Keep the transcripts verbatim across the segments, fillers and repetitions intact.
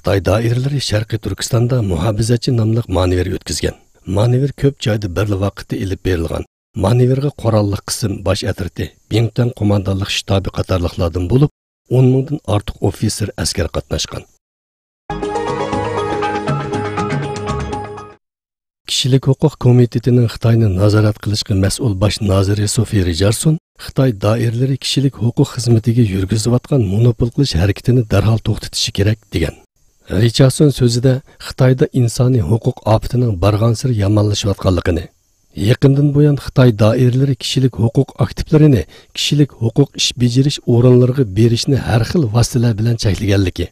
خىتاي دائىرىلىرى شەرقىي تۈركىستاندا مۇھاپىزەتچى ناملىق مانېۋىر ئۆتكۈزگەن. مانېۋىر كۆپ جايدا بىرلا ۋاقىتتا ئېلىپ بېرىلغان. مانېۋىرغا قوراللىق قىسىم باش ئەترىتى، بىڭتۈەن قوماندانلىق شتابى قاتارلىقلاردىن بولۇپ، ئون مىڭدىن ئارتۇق ئوفىتسېر ئەسكەر قاتناشقان. كىشىلىك ھوقۇق كومىتېتىنىڭ خىتاينى نازارەت قىلىشقا مەسئۇل باش نازىرى سوفى رىچاردسون خىتاي دائىرىلىرى كىشىلىك ھوقۇق خىزمىتىگە يۈرگۈزۈۋاتقان مونوپول قىلىش ھەرىكىتىنى دەرھال توختىتىشى كېرەك، دېگەن. رىچاردسون سۆزىدە خىتايدا ئىنسانىي ھوقۇق ئاپىتىنىڭ بارغانسېرى يامانلىشىۋاتقانلىقىنى، يېقىندىن بۇيان خىتاي دائىرىلىرى كىشىلىك ھوقۇق ئاكتىپلىرىنى كىشىلىك ھوقۇق ئىش بېجىرىش ئورۇنلىرىغا بېرىشنى ھەر خىل ۋاسىتىلەر بىلەن چەكلىگەنلىكى،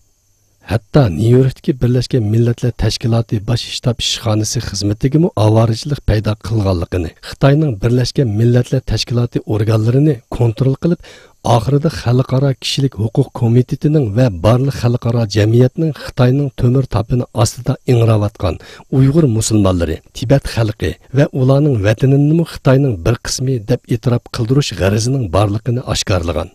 ھەتتا نيۇ يوركتىكى بىرلەشكەن مىللەتلەر تەشكىلاتى باش شتاب ئىشخانىسى خىزمىتىگىمۇ ئاۋارىچىلىك پەيدا قىلغانلىقىنى، خىتاينىڭ بىرلەشكەن مىللەتلەر تەشكىلاتى ئورگانلىرىنى كونترول قىلىپ، ئاخىرىدا خەلقئارا كىشىلىك ھوقۇق كومىتېتىنىڭ ۋە بارلىق خەلقئارا جەمئىيەتنىڭ خىتاينىڭ تۆمۈر تاپىنى ئاستىدا ئىڭراۋاتقان ئۇيغۇر مۇسۇلمانلىرى، تىبەت خەلقى ۋە ئۇلارنىڭ ۋەتىنىنىمۇ خىتاينىڭ بىر قىسمى دەپ ئېتىراپ قىلدۇرۇش غەرىزىنىڭ بارلىقىنى ئاشكارىلىغان.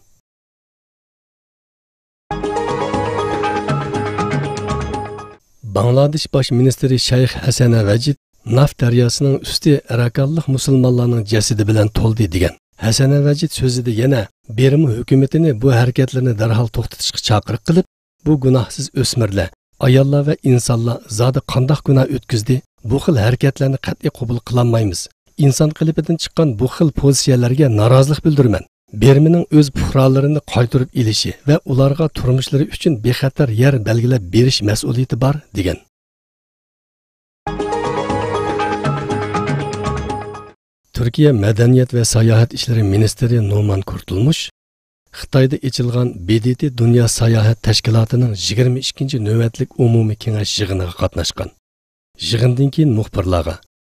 باڭلادېش باش مىنىستىرى شەيخ ھەسەنە ۋەجىد ناف دەرياسىنىڭ ئۈستى ئەركانلىق مۇسۇلمانلارنىڭ جەسىتى بىلەن تولدى، دېگەن. ھەسەنە ۋەجىد سۆزىدە يەنە بىرما ھۆكۈمىتىنى بۇ ھەرىكەتلەرنى دەرھال توختىتىشقا چاقىرىق قىلىپ، بۇ گۇناھسىز ئۆسمۈرلەر، ئاياللار ۋە ئىنسانلار زادى قانداق گۇناھ ئۆتكۈزدى؟ بۇ خىل ھەرىكەتلەرنى قەتئىي قوبۇل قىلالمايمىز. ئىنسان قېلىپىدىن چىققان بۇ خىل پوزىتسىيەلەرگە نارازىلىق بىلدۈرىمەن. بىرمىنىڭ ئۆز پۇقرالىرىنى قايتۇرۇپ ئېلىشى ۋە ئۇلارغا تۇرمۇشلىرى ئۈچۈن بىخەتەر يەر بەلگىلەپ بېرىش مەسئۇلىيىتى بار، دېگەن. تۈركىيە مەدەنىيەت ۋە ساياھەت ئىشلىرى مىنىستىرى نومان كۇرتۇلمۇش خىتايدا ئېچىلغان ب د ت دۇنيا ساياھەت تەشكىلاتىنىڭ يىگىرمە ئىككىنچى نۆۋەتلىك ئومۇمىي كېڭەش يىغىنىغا قاتناشقان. يىغىندىن كېيىن مۇخبىرلارغا،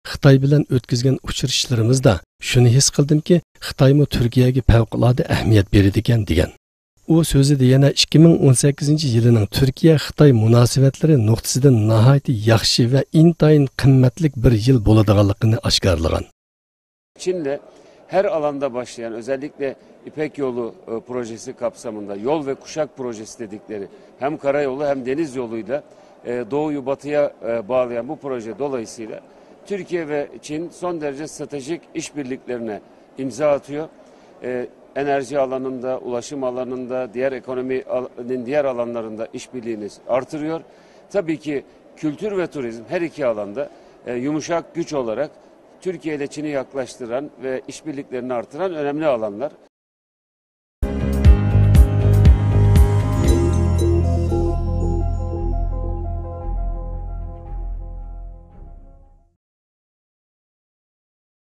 خىتاي بىلەن ئۆتكۈزگەن ئۇچرىشىشلىرىمىزدا شۇنى ھېس قىلدىمكى، خىتايمۇ تۈركىيەگە پەۋقۇلئاددە ئەھمىيەت بېرىدىكەن، دېگەن. ئۇ سۆزىدە يەنە ئىككى مىڭ ئون سەككىزىنچى يىلىنىڭ تۈركىيە-خىتاي مۇناسىۋەتلىرى نۇقتىسىدىن ناھايىتى ياخشى ۋە ئىنتايىن قىممەتلىك بىر يىل بولىدىغانلىقىنى ئاشكارىلىغان. Çin'le her alanda başlayan, özellikle İpek Yolu e, projesi kapsamında yol ve kuşak projesi dedikleri hem karayolu hem deniz yoluyla e, doğuyu batıya e, bağlayan bu proje dolayısıyla Türkiye ve Çin son derece stratejik işbirliklerine imza atıyor. E, enerji alanında, ulaşım alanında, diğer ekonominin diğer alanlarında işbirliğini artırıyor. Tabii ki kültür ve turizm her iki alanda e, yumuşak güç olarak Türkiye ile Çin'i yaklaştıran ve işbirliklerini artıran önemli alanlar.